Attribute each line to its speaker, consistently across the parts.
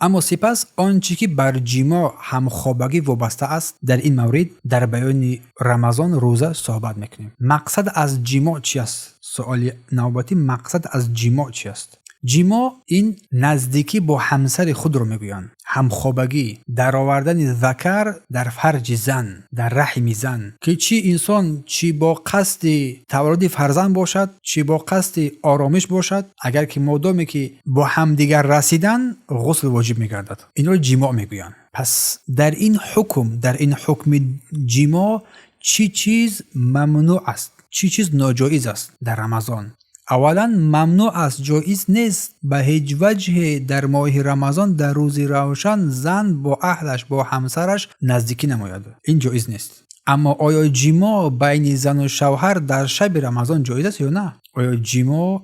Speaker 1: Аммо сипас он чӣ ки бар ҷимоъ, ҳамхобагӣ вобаста аст, дар ин маврид дар баёни Рамазон, рӯза суҳбат мекунем. Мақсад аз ҷимоъ чи аст? Суоли навбатӣ: мақсад аз ҷимоъ чи аст? Ҷимоъ ин наздикӣ бо ҳамсари худро мегӯянд, ҳамхобагӣ, даровардани закар дар фарҷи зан, дар раҳми зан, ки чӣ инсон чӣ бо қасди таваллуди фарзанд бошад, чӣ бо қасди оромиш бошад, агар ки модоме ки бо ҳамдигар расидан, ғусл воҷиб мегардад. Инро ҷимоъ мегӯянд. Пас дар ин ҳукм, дар ин ҳукми ҷимоъ чӣ чиз мамнӯъ аст, чӣ чиз ноҷоиз аст дар Рамазон? Аввалан, мамнӯъ аст, ҷоиз нест ба ҳеҷ ваҷҳе дар моҳи Рамазон дар рӯзи равшан зан бо аҳлаш, бо ҳамсараш наздикӣ намояд. Ин ҷоиз нест. Аммо оё ҷимоъ байни зану шавҳар дар шаби Рамазон ҷоиз аст ё на? Оё ҷимоъ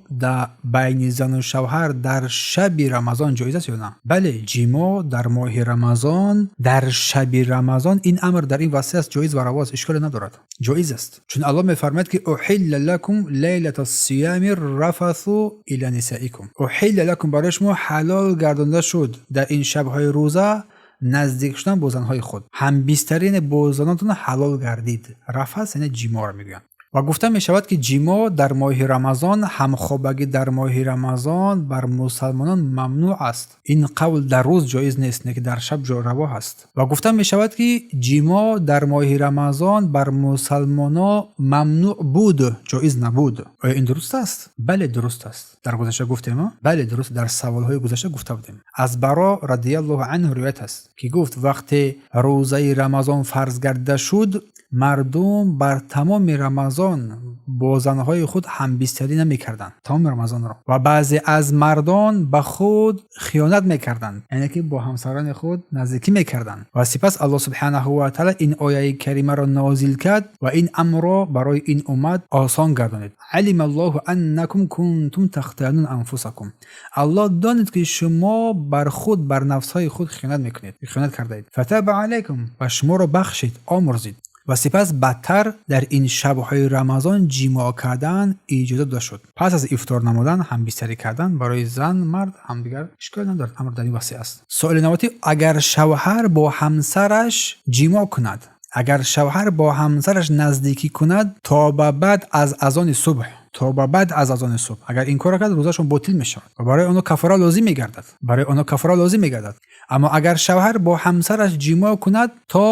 Speaker 1: байни зану шавҳар дар шаби Рамазон ҷоиз аст ё на? Бале, ҷимоъ дар моҳи Рамазон, дар шаби Рамазон, ин амр дар ин васеъ аст, ҷоиз ва раво аст, ишколе надорад, ҷоиз аст. Чун Аллоҳ мефармояд, ки أحل لكم ليلة الصيام الرفث إلى نسائكم. أحل لكم, барои шумо ҳалол гардонда шуд дар ин шабҳои рӯза наздик шудан бо занҳои худ, ҳамбистарӣ бо занотон ҳалол гардид. Рафас яъне ҷимоъро мегӯянд. Ва гуфта мешавад, ки ҷимоъ дар моҳи Рамазон, ҳамхобагӣ дар моҳи Рамазон бар мусалмонон мамнӯъ аст. Ин қавл дар рӯз ҷоиз нест, не ки дар шаб раво ҳаст. Ва гуфта мешавад, ки ҷимоъ дар моҳи Рамазон бар мусалмоно мамнӯъ буд, ҷоиз набуд. Оё ин дуруст аст? Бале, дуруст аст. Дар гузашта гуфтем, бале, дуруст, дар саволҳои гузашта гуфта будем. Аз Баро радиаллоҳу анҳу ривоят аст, ки гуфт: вақте рӯзаи Рамазон фарз гардида шуд, мардум бар тамоми Рамазон бо занҳои худ ҳамбистарӣ намекарданд, тамоми Рамазонро. Ва баъзе аз мардон ба худ хиёнат мекарданд, яъне ки бо ҳамсарони худ наздикӣ мекарданд. Ва сипас Аллоҳ субҳанаҳу ва таъала ин ояи каримаро нозил кард ва ин амрро барои ин уммат осон гардонид. علم الله أنكم كنتم تختانون أنفسكم. Аллоҳ донид, ки шумо бар худ, бар нафсҳои худ хиёнат мекунед, хиёнат кардаед. فتاب عليكم, ва шуморо бахшид, омурзид. Ва сипас бадтар дар ин шабҳои Рамазон ҷимоъ кардан иҷоза дода шуд. Пас аз ифтор намудан ҳамбистарӣ кардан барои зан, мард ҳамдигар ишкол надорад, амр дар ин васеъ аст. Суоли навбатӣ: агар шавҳар бо ҳамсараш ҷимоъ кунад, агар шавҳар бо ҳамсараш наздикӣ кунад то ба баъд аз азони субҳ, то ба баъд аз азони субҳ, агар ин корро кард, рӯзашон ботил мешавад ва барои онҳо кафора лозим мегардад, барои онҳо кафора лозим мегардад. Аммо агар шавҳар бо ҳамсараш ҷимоъ кунад то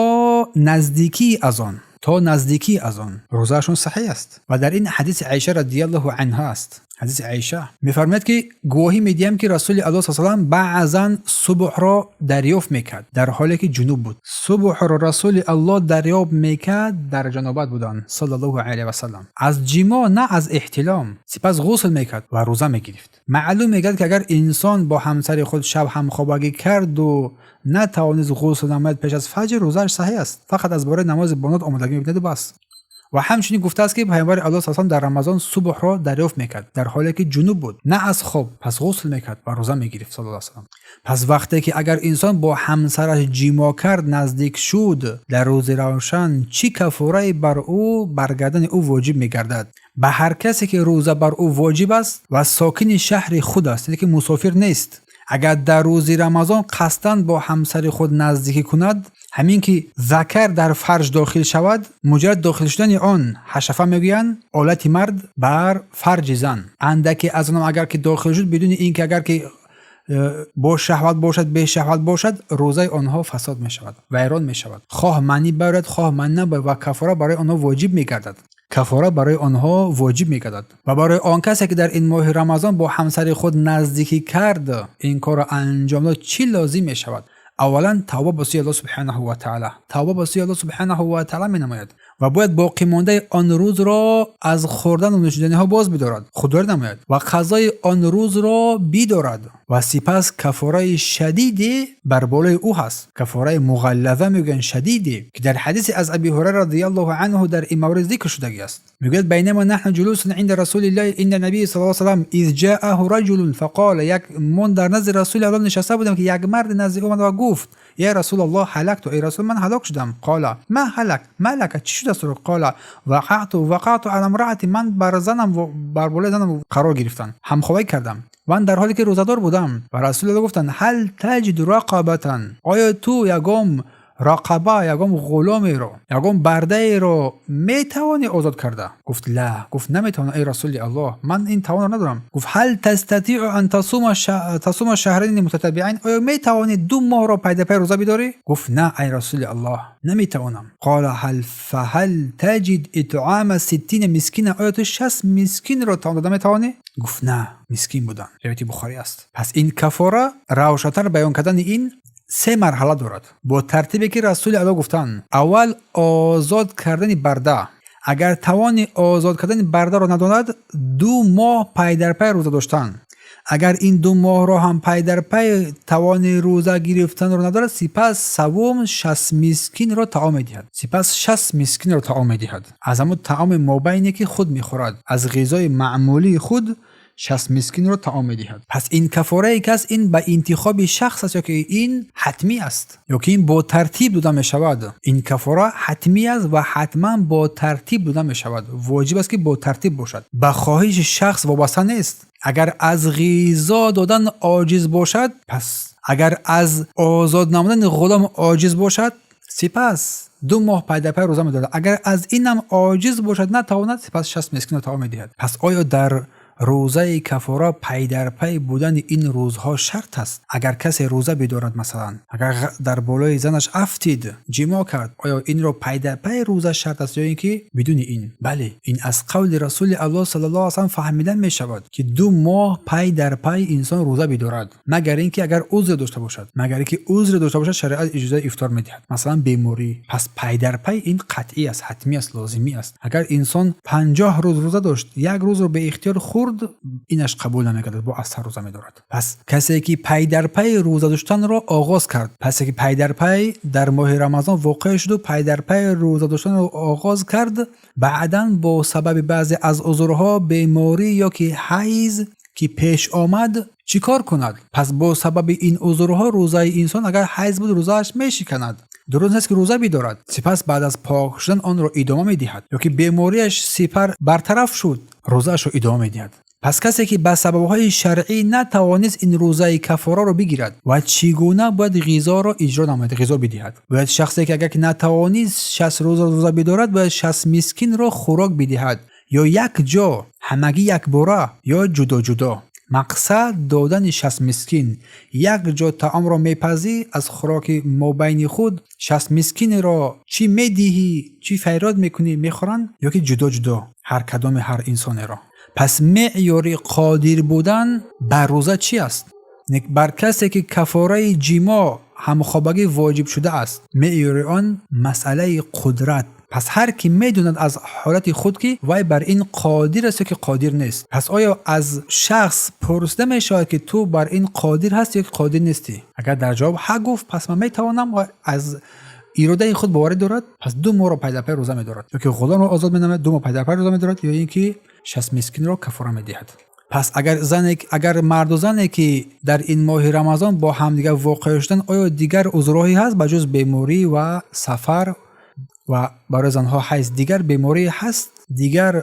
Speaker 1: наздикии азон, то наздикии азон, рӯзаашон саҳеҳ аст. Ва дар ин ҳадиси Айша радиаллоҳу анҳа аст. Ҳадиси Айша мефармояд, ки гувоҳӣ медиҳам, ки Расули Аллоҳ с салам баъзан субҳро дарёфт мекард, дар ҳоле ки ҷунуб буд. Субҳро Расули Аллоҳ дарёфт мекард, дар ҷанобат буданд, саллаллоҳу алайҳи васалам, аз ҷимоъ, на аз эҳтилом. Сипас ғусл мекард ва рӯза мегирифт. Маълум мегардад, ки агар инсон бо ҳамсари худ шаб ҳамхобагӣ карду натавонист ғусл намояд пеш аз фаҷр, рӯзааш саҳеҳ аст, фақат аз бораи намози бомдод омодагӣ мебинаду бас. Ва ҳамчунин гуфтааст, ки Паёмбари Аллоҳ с дар Рамазон субҳро дарёфт мекард, дар ҳоле ки ҷунуб буд, на аз хоб, пас ғусл мекард ва рӯза мегирифт, саллаллоҳу салам. Пас вақте ки агар инсон бо ҳамсараш ҷимоъ кард, наздик шуд дар рӯзи равшан, чӣ кафорае бар ӯ, бар гардани ӯ воҷиб мегардад? Ба ҳар касе ки рӯза бар ӯ воҷиб аст ва сокини шаҳри худ аст, яъне ки мусофир нест, агар дар рӯзи Рамазон қасдан бо ҳамсари худ наздикӣ кунад, ҳамин ки закар дар фарҷ дохил шавад, муҷаррад дохил шудани он, ҳашафа мегӯянд, олати мард бар фарҷи зан, андаке аз он агар ки дохил шуд, бидуни ин ки агар ки бо шаҳват бошад, бешаҳват бошад, рӯзаи онҳо фасод мешавад, вайрон мешавад, хоҳ манӣ барояд, хоҳ манӣ набояд, ва кафора барои онҳо воҷиб мегардад, кафора барои онҳо воҷиб мегардад. Ва барои он касе ки дар ин моҳи Рамазон бо ҳамсари худ наздикӣ кард, ин корро анҷом дод, чӣ лозим мешавад? Аввалан, тавба ба сӯи Аллоҳ субҳанаҳу ва таъала, тавба ба сӯи Аллоҳ субҳанаҳу ва таъала менамояд ва бояд боқимондаи он рӯзро аз хӯрдану нӯшиданиҳо боз бидорад, худдорӣ намояд ва қазои он рӯзро бидорад. Ва сипас кафораи шадиде бар болои ӯ ҳаст, кафораи муғаллаза мегӯянд, шадиде, ки дар ҳадисе аз Аби Ҳурайра радиаллоҳу анҳу дар ин маврид зикр шудагӣ аст. Мегӯяд: بينما نحن جلوس عند رسول الله عند النبي صلى الله عليه وسلم إذ جاءه رجل فقال. як мон дар назди Расули Аллоҳ нишаста будем, ки як мард назди омад ва гуфт: يا رسول الله، هلكت, эй Расул, ман ҳалок шудам. قال: ما هلك ما لك, чӣ шудааст туро? قال: وقعت على امرأتي, ман бар занам, бар болои занам қарор гирифтам, ҳамхобагӣ кардам. Ман дар ҳоле ки рӯзадор будам. Ва Расулуллоҳ гуфтанд: هل تجد رقبة, оё ту ягон رقبة, ягон ғуломеро, ягон бардаеро метавонӣ озод карда? Гуфт: لا. Гуфт: наметавонам, эй Расули Аллоҳ, ман ин тавонро надорам. Гуфт: هل تستطيع أن تصوم شهرين متتابعين, оё метавонӣ 2 моҳро пайдарпай рӯза бидорӣ? Гуфт: на, эй Расули Аллоҳ, наметавонам. قال هل فهل تجد إطعام 60 مسكينا, оё ту 60 мискинро таом дода метавонӣ? Гуфт: на. Мискин будан. Ривояти Бухорӣ аст. Пас ин кафора, равшантар баён кардани ин, се марҳала дорад бо тартибе ки Расули Аллоҳ гуфтанд. Аввал озод кардани барда. Агар тавони озод кардани бардаро надорад, 2 моҳ пайдарпай рӯза доштан. Агар ин 2 моҳро ҳам пайдарпай тавони рӯза гирифтанро надорад, сипас саввум 60 мискинро таом медиҳад. Сипас 60 мискинро таом медиҳад аз ҳамун таоми мобайне ки худ мехӯрад, аз ғизои маъмулии худ 60 мискинро таом медиҳад. Пас ин кафорае ки аст, ин ба интихоби шахс аст ё ки ин ҳатмӣ аст, ё ки ин бо тартиб дода мешавад? Ин кафора ҳатмӣ аст ва ҳатман бо тартиб дода мешавад. Воҷиб аст, ки бо тартиб бошад, ба хоҳиши шахс вобаста нест. Агар аз ғизо додан оҷиз бошад, пас агар аз озод намудани ғулом оҷиз бошад, сипас 2 моҳ пайдарпай рӯза медорад. Агар аз инам оҷиз бошад, натавонад, сипас 60 мискинро таом медиҳад. Пас оё дар рӯзаи кафора пайдарпай будани ин рӯзҳо шарт аст? Агар касе рӯза бидорад, масалан, агар дар болои занаш афтид, ҷимоъ кард, оё инро пайдарпай рӯза шарт аст ё ин ки бидуни ин? Бале, ин аз қавли Расули Аллоҳ саллаллоҳу алайҳи васаллам фаҳмида мешавад, ки 2 моҳ пай дар пай инсон рӯза бидорад, магар ин ки агар узре дошта бошад. Магар ин ки узре дошта бошад, шариат иҷозаи ифтор медиҳад, масалан, беморӣ. Пас пайдарпай ин қатъӣ аст, ҳатмӣ аст, лозимӣ аст. Агар инсон 50 рӯз рӯза дошт, як рӯзро беихтиёр хӯрд, инаш қабул намегардад, бо аз сар рӯза медорад. Пас касе ки пайдарпай рӯза доштанро оғоз кард, пасе ки пайдарпай дар моҳи Рамазон воқеъ шуду пайдарпай рӯза доштанро оғоз кард, баъдан бо сабаби баъзе аз узрҳо, беморӣ ё ки ҳайз ки пеш омад, чӣ кор кунад? Пас бо сабаби ин узрҳо рӯзаи инсон, агар ҳайз буд, рӯзааш мешиканад. Дуруст нест, ки рӯза бидорад. Сипас баъд аз пок шудан онро идома медиҳад ё ки бемориаш сипар бартараф шуд, рӯзаашро идома медиҳад. Пас касе ки ба сабабҳои шаръӣ натавонист ин рӯзаи кафораро бигирад ва чӣ гуна бояд ғизоро иҷро намояд, ғизо бидиҳад? Бояд шахсе ки агар ки натавонист 60 рӯзро рӯза бидорад, бояд 60 мискинро хӯрок бидиҳад, ё як ҷо ҳамагӣ якбора, ё ҷудо ҷудо. Мақсад додани 60 мискин: як ҷо таомро мепазӣ, аз хӯроки мобайни худ 60 мискинеро чӣ медиҳӣ, чӣ файрод мекунӣ, мехӯранд, ё ки ҷудо ҷудо ҳар кадоми ҳар инсонеро. Пас меъёри қодир будан бар рӯза чӣ аст? Бар касе ки кафораи ҷимоъ, ҳамхобагӣ воҷиб шудааст, меъёри он масъалаи қудрат. Пас ҳар ки медонад аз ҳолати худ, ки вай бар ин қодир аст ё ки қодир нест. Пас оё аз шахс пурсида мешавад, ки ту бар ин қодир ҳастӣ ё ки қодир нестӣ? Агар дар ҷавоб ҳа гуфт, пас ман метавонам ва аз иродаи худ боварӣ дорад, пас 2 моҳро пайдарпай рӯза медорад, ё ки ғуломро озод менамояд, 2 моҳ пайдарпай рӯза медорад, ё ин ки 60 мискинро кафора медиҳад. Пас агар зане, агар марду зане ки дар ин моҳи Рамазон бо ҳамдигар воқеъ шуданд, оё дигар узрҳое ҳаст ба ҷуз беморӣ ва сафар ва барои занҳо ҳайз? Дигар беморӣ ҳаст, дигар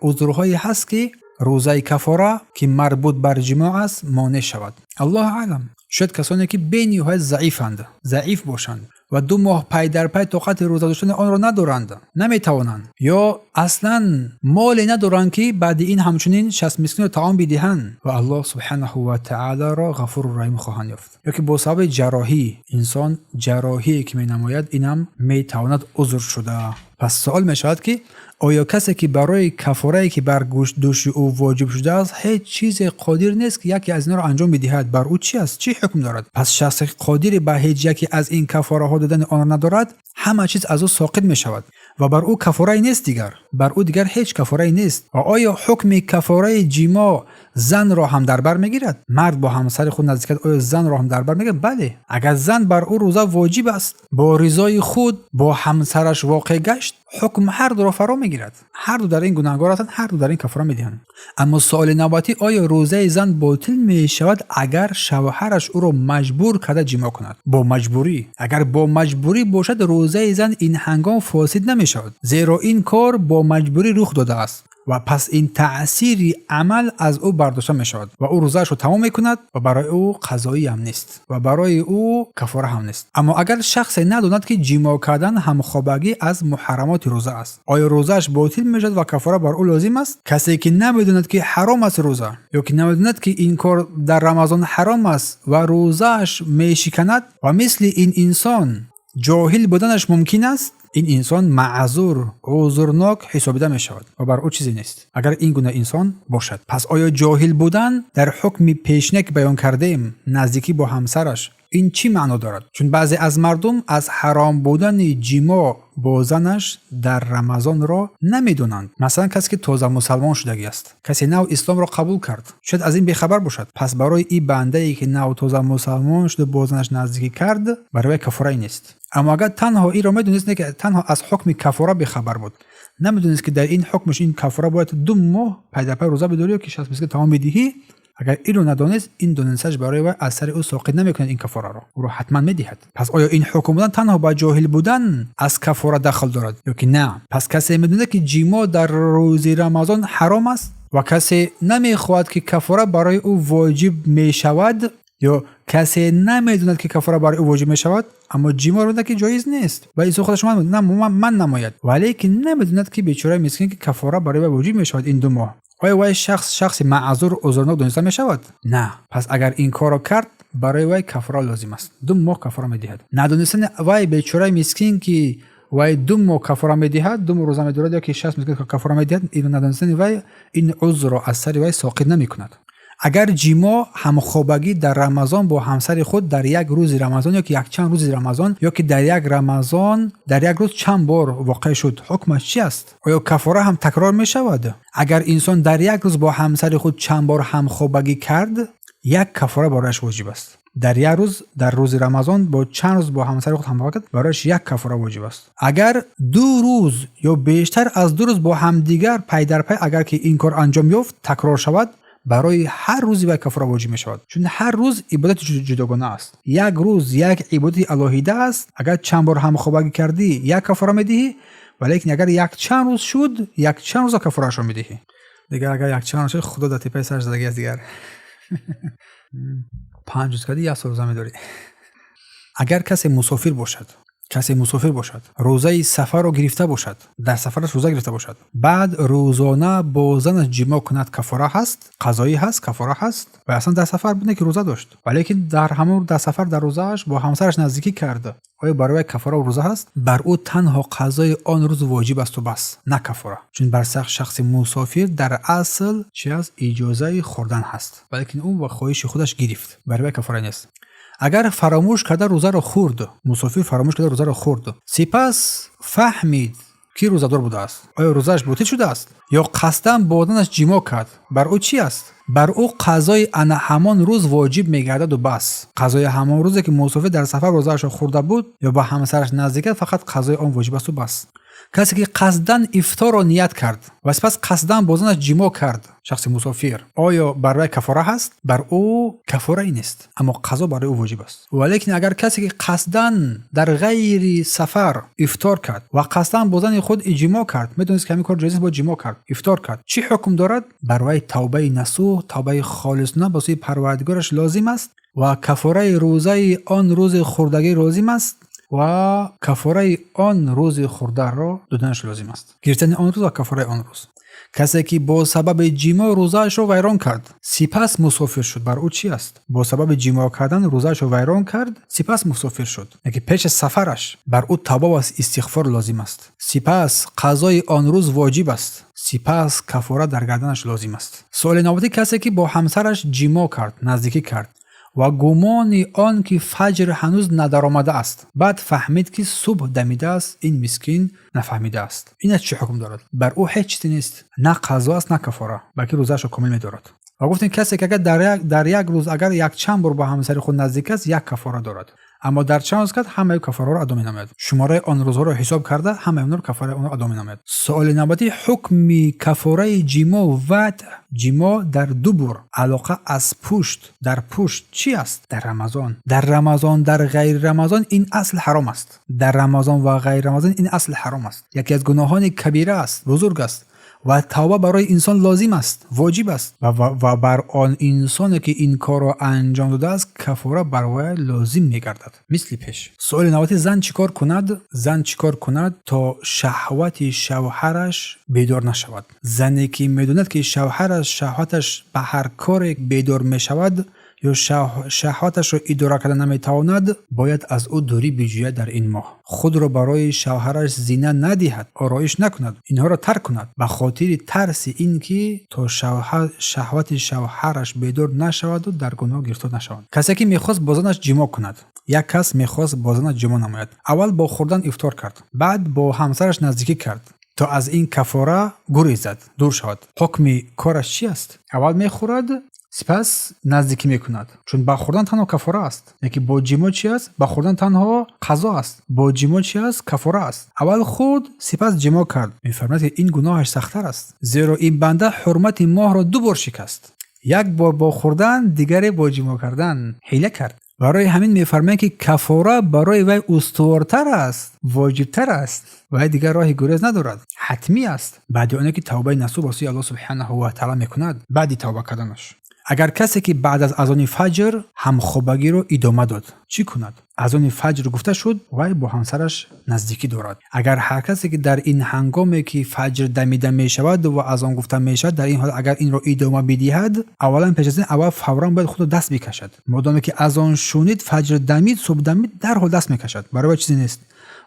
Speaker 1: узрҳое ҳаст, ки рӯзаи кафора, ки марбут бар ҷимоъ аст, монеъ шавад? Аллоҳу аълам. Шояд касоне ки бениҳоят заифанд, заиф бошанд ва 2 моҳ пай дар пай тоқати рӯза доштани онро надоранд, наметавонанд, ё аслан моле надоранд, ки баъди ин ҳамчунин 60 мискинро таом бидиҳанд ва Аллоҳ субҳанаҳу ва таолоро Ғафуру Раҳим хоҳанд ёфт, ё ки бо сабаби ҷарроҳӣ, инсон ҷарроҳие ки менамояд, инам метавонад узр шуда. Пас суол мешавад, ки оё касе ки барои кафорае, ки бар дӯши ӯ воҷиб шудааст, ҳеҷ чизе қодир нест, ки яке аз инҳоро анҷом бидиҳад, бар ӯ чӣ аст, чӣ ҳукм дорад? Пас шахсе ки қодире ба ҳеҷ яке аз ин кафораҳо додани онро надорад, ҳама чиз аз ӯ соқит мешавад ва бар ӯ кафорае нест дигар, бар ӯ дигар ҳеҷ кафорае нест. Ва оё ҳукми кафораи ҷимоъ занро ҳам дар бар мегирад? Мард бо ҳамсари худ наздик кард, оё занро ҳам дар бар мегирад? Бале, агар зан бар ӯ рӯза воҷиб аст, бо ризои худ бо ҳамсараш воқеъ гашт, ҳукм ҳар дуро фаро мегирад. Ҳар ду дар ин гунаҳгор ҳастанд, ҳар ду дар ин кафора медиҳанд. Аммо суоли навбатӣ: оё рӯзаи зан ботил мешавад, агар шавҳараш ӯро маҷбур карда ҷимоъ кунад? Бо маҷбурӣ, агар бо маҷбурӣ бошад, рӯзаи зан ин ҳангом фосид намешавад, зеро ин кор бо маҷбурӣ рух додааст. Ва пас ин таъсири амал аз ӯ бардошта мешавад ва ӯ рӯзаашро тамом мекунад ва барои ӯ қазоӣ ҳам нест ва барои ӯ кафора ҳам нест. Аммо агар шахсе надонад, ки ҷимоъ кардан, ҳамхобагӣ аз муҳаррамоти рӯза аст, оё рӯзааш ботил мешавад ва кафора бар ӯ лозим аст? Касе ки намедонад, ки ҳаром аст рӯза, ё ки намедонад, ки ин кор дар Рамазон ҳаром аст ва рӯзааш мешиканад, ва мисли ин инсон ҷоҳил буданаш мумкин аст, ин инсон маъзур, узрнок ҳисобида мешавад ва бар ӯ чизе нест, агар ин гуна инсон бошад. Пас оё ҷоҳил будан дар ҳукми пешина, ки баён кардем, наздикӣ бо ҳамсараш, ин чӣ маъно дорад? Чун баъзе аз мардум аз ҳаром будани ҷимоъ бо занаш дар Рамазонро намедонанд. Масалан, касе ки тоза мусалмон шудагӣ аст, касе нав исломро қабул кард, шояд аз ин бехабар бошад. Пас барои ин бандае, ки нав тоза мусалмон шуда, бо занаш наздикӣ кард, барои вай кафорае нест. Аммо агар танҳо инро медонист, не ки танҳо аз ҳукми кафора бехабар буд, намедонист, ки дар ин ҳукмаш ин кафора бояд 2 моҳ пайдарпай рӯза бидорӣ ё ки 60 мискин таом медиҳӣ, агар инро надонист, ин донисташ барои вай аз сари ӯ соқит намекунад. Ин кафораро ӯро ҳатман медиҳад. Пас оё ин ҳукм будан танҳо ба ҷоҳил будан аз кафора дахл дорад ё ки на? Пас касе медонад, ки ҷимоъ дар рӯзи Рамазон ҳаром аст, ва касе намехоҳад, ки кафора барои ӯ воҷиб мешавад, ё касе намедонад, ки кафора барои ӯ воҷиб мешавад, аммо ҷимоъро медонад, ки ҷоиз нест ва инсон худаш ман намояд, валекин намедонад, ки бечораи мискин, ки кафора барои вай воҷиб мешавад ин 2 моҳ, оё вай шахс шахси маъзур, узрнок дониста мешавад? На. Пас агар ин корро кард, барои вай кафора лозим аст, 2 моҳ кафора медиҳад. Надонистани вай бечораи мискин, ки вай 2 моҳ кафора медиҳад, 2 моҳ рӯза медорад ё ки 60 мискин кафора медиҳад, ин надонистани вай ин узрро аз сари вай соқит намекунад. Агар ҷимоъ, ҳамхобагӣ дар Рамазон бо ҳамсари худ дар як рӯзи Рамазон ё ки якчанд рӯзи Рамазон ё ки дар як Рамазон дар як рӯз чанд бор воқеъ шуд, ҳукмаш чи аст? Оё кафора ҳам такрор мешавад? Агар инсон дар як рӯз бо ҳамсари худ чанд бор ҳамхобагӣ кард, як кафора барояш воҷиб аст. Дар як рӯз, дар рӯзи Рамазон бо чанд рӯз бо ҳамсари худ ҳамхобагӣ кард, барояш як кафора воҷиб аст. Агар 2 рӯз ё бештар аз 2 рӯз бо ҳамдигар пайдарпай агар ки ин кор анҷом ёфт, такрор шавад, барои ҳар рӯзи вай кафора воҷиб мешавад, чун ҳар рӯз ибодати ҷудогона аст. Як рӯз як ибодати алоҳида аст. Агар чанд бор ҳамхобагӣ кардӣ, як кафора медиҳӣ, валекин агар якчанд рӯз шуд, якчанд рӯза кафораашро медиҳӣ. Дигар агар якчанд рӯз шуд, худо дар тепаи сараш задагӣ аст. Дигар 5 рӯз кардӣ, як сол рӯза медорӣ. Агар касе мусофир бошад, касе мусофир бошад, рӯзаи сафарро гирифта бошад, дар сафараш рӯза гирифта бошад, баъд рӯзона бо занаш ҷимоъ кунад, кафора ҳаст, қазоӣ ҳаст, кафора ҳаст? Ва аслан дар сафар буд, не ки рӯза дошт, валекин дар ҳамон дар сафар дар рӯзааш бо ҳамсараш наздикӣ кард, оё барои вай кафора рӯза ҳаст? Бар ӯ танҳо қазои он рӯз воҷиб асту бас, на кафора, чун бар шахси мусофир дар асл чи аст? Иҷозаи хӯрдан ҳаст, валекин ӯ ба хоҳиши худаш гирифт, барои вай кафора нест. Агар фаромӯш карда рӯзаро хӯрд, мусофир фаромӯш карда рӯзаро хӯрд, сипас фаҳмид, ки рӯзадор будааст, оё рӯзааш ботил шудааст? Ё қасдан бо занаш ҷимоъ кард, бар ӯ чӣ аст? Бар ӯ қазои ана ҳамон рӯз воҷиб мегардаду бас. Қазои ҳамон рӯзе, ки мусофир дар сафар рӯзаашро хӯрда буд ё ба ҳамсараш наздик кард, фақат қазои он воҷиб асту бас. Касе ки қасдан ифторро ният кард ва сипас қасдан бо занаш ҷимоъ кард, шахси мусофир, оё бар вай кафора ҳаст? Бар ӯ кафорае нест, аммо қазо барои ӯ воҷиб аст. Валекин агар касе ки қасдан дар ғайри сафар ифтор кард ва қасдан бо зани худ ҷимоъ кард, медонист, ки ҳамин кор ҷоиз нест, бо ҷимоъ кард, ифтор кард, чӣ ҳукм дорад? Бар вай тавбаи насӯҳ, тавбаи холисона ба сӯи Парвардигораш лозим аст ва кафораи рӯзаи он рӯзи хӯрдагӣ лозим аст ва кафораи он рӯзи хӯрдаро доданаш лозим аст, гирифтани он рӯз ва кафораи он рӯз. Касе ки бо сабаби ҷимоъ рӯзаашро вайрон кард, сипас мусофир шуд, бар ӯ чӣ аст? Бо сабаби ҷимоъ кардан рӯзаашро вайрон кард, сипас мусофир шуд, яки пеш аз сафараш, бар ӯ тавба ва истиғфор лозим аст, сипас қазои он рӯз воҷиб аст, сипас кафора дар гарданаш лозим аст. Суоли навбатӣ: касе ки бо ҳамсараш ҷимоъ кард, наздикӣ кард ва гумони он ки фаҷр ҳанӯз надаромадааст, баъд фаҳмид, ки субҳ дамидааст, ин мискин нафаҳмидааст, инаш чӣ ҳукм дорад? Бар ӯ ҳеҷ чизе нест, на қазо аст, на кафора, балки рӯзаашро комил медорад. Ва гуфтем, касе ки агар дар як рӯз агар якчанд бор бо ҳамсари худ наздик аст, як кафора дорад, аммо дар чанд рӯз кард, ҳамаи кафораҳоро адо менамояд. Шумораи он рӯзҳоро ҳисоб карда, ҳамаи онро кафораи онро адо менамояд. Суоли навбатӣ: ҳукми кафораи ҷимоъ, ватъ, ҷимоъ дар дубур, алоқа аз пушт, дар пушт чӣ аст дар Рамазон? Дар Рамазон, дар ғайри Рамазон ин асл ҳаром аст. Дар Рамазон ва ғайри Рамазон ин асл ҳаром аст, яке аз гуноҳони кабира аст, бузург аст. Ва тавба барои инсон лозим аст, воҷиб аст ва бар он инсоне, ки ин корро анҷом додааст, кафора бар вай лозим мегардад, мисли пеш. Суоли навбатӣ: зан чӣ кор кунад, зан чӣ кор кунад, то шаҳвати шавҳараш бедор нашавад? Зане ки медонад, ки шавҳараш шаҳваташ ба ҳар коре бедор мешавад ё шаҳваташро идора карда наметавонад, бояд аз ӯ дурӣ биҷӯяд. Дар ин моҳ худро барои шавҳараш зина надиҳад, ороиш накунад, инҳоро тарк кунад, ба хотири тарси ин ки то шаҳвати шавҳараш бедор нашаваду дар гуноҳ гирифтор нашавад. Касе ки мехост бо занаш ҷимоъ кунад. Як кас мехост бо занаш ҷимоъ намояд. Аввал бо хӯрдан ифтор кард, баъд бо ҳамсараш наздикӣ кард, то аз ин кафора гурезад, дур шавад. Ҳукми кораш чи аст? Аввал мехӯрад, сипас наздикӣ мекунад, чун ба хӯрдан танҳо кафора аст. Яке бо ҷимоъ чи аст? Ба хӯрдан танҳо қазо аст, бо ҷимоъ чи аст? Кафора аст. Аввал хӯрд, сипас ҷимоъ кард. Мефармояд, ки ин гуноҳаш сахттар аст, зеро ин банда ҳурмати моҳро ду бор шикаст: як бор бо хӯрдан, дигаре бо ҷимоъ кардан ҳила кард. Барои ҳамин мефармояд, ки кафора барои вай устувортар аст, воҷибтар аст. Вай дигар роҳи гурез надорад, ҳатмӣ аст, баъди оне ки тавбаи насӯҳ ба сӯи Аллоҳ субҳанаҳу ва таъала мекунад, баъди тавба карданаш. Агар касе ки баъд аз азони фаҷр ҳамхобагиро идома дод, чӣ кунад? Азони фаҷр гуфта шуд, вай бо ҳамсараш наздикӣ дорад. Агар ҳар касе ки дар ин ҳангоме ки фаҷр дамида мешавад ва азон гуфта мешавад, дар ин ҳол агар инро идома бидиҳад, аввалан, пеш аз ин, аввал фавран бояд худро даст бикашад. Модоме ки азон шунид, фаҷр дамид, субҳ дамид, дарҳол даст мекашад, барои вай чизе нест.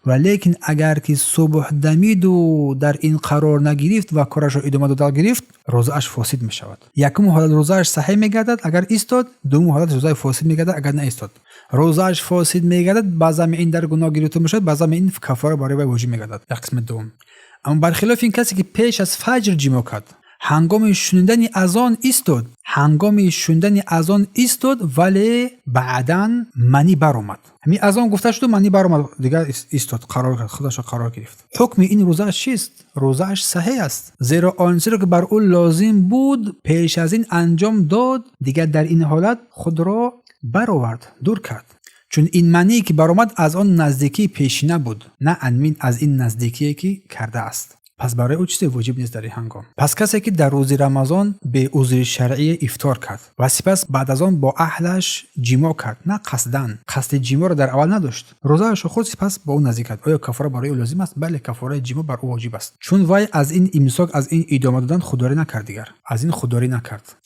Speaker 1: Валекин агар ки субҳ дамиду дар ин қарор нагирифт ва корашро идома дода гирифт, рӯзааш фосид мешавад. Якум ҳолат рӯзааш саҳеҳ мегардад, агар истод. Дуюм ҳолат рӯзаи фосид мегардад, агар наистод. Рӯзааш фосид мегардад, ба замми ин дар гуноҳ гирифта мешавад, ба замми ин кафора барои вай воҷиб мегардад дар қисмати дуввум. Аммо бархилофи ин, касе ки пеш аз фаҷр ҷимоъ кард, ҳангоми шунидани азон истод, ҳангоми шунидани азон истод, вале баъдан манӣ баромад. Ҳамин азон гуфта шуду манӣ баромад, дигар истод, қарор кард, худашро қарор гирифт. Ҳукми ин рӯзааш чист? Рӯзааш саҳеҳ аст, зеро он чизеро ки бар ӯ лозим буд, пеш аз ин анҷом дод. Дигар дар ин ҳолат худро баровард, дур кард, чун ин мание ки баромад, аз он наздикии пешина буд, на анмин аз ин наздикие ки кардааст. Пас барои ӯ чизе воҷиб нест дар ин ҳангом. Пас касе ки дар рӯзи Рамазон бе узри шаръӣ ифтор кард ва сипас баъд аз он бо аҳлаш ҷимоъ кард, на қасдан, қасди ҷимоъро дар аввал надошт, рӯзаашро хӯрд, сипас бо ӯ наздик кард, оё кафора барои ӯ лозим аст? Бале, кафораи ҷимоъ бар ӯ воҷиб аст, чун вай аз ин имсок, аз ин идома додан худдорӣ накард, дигар аз ин худдорӣ накард.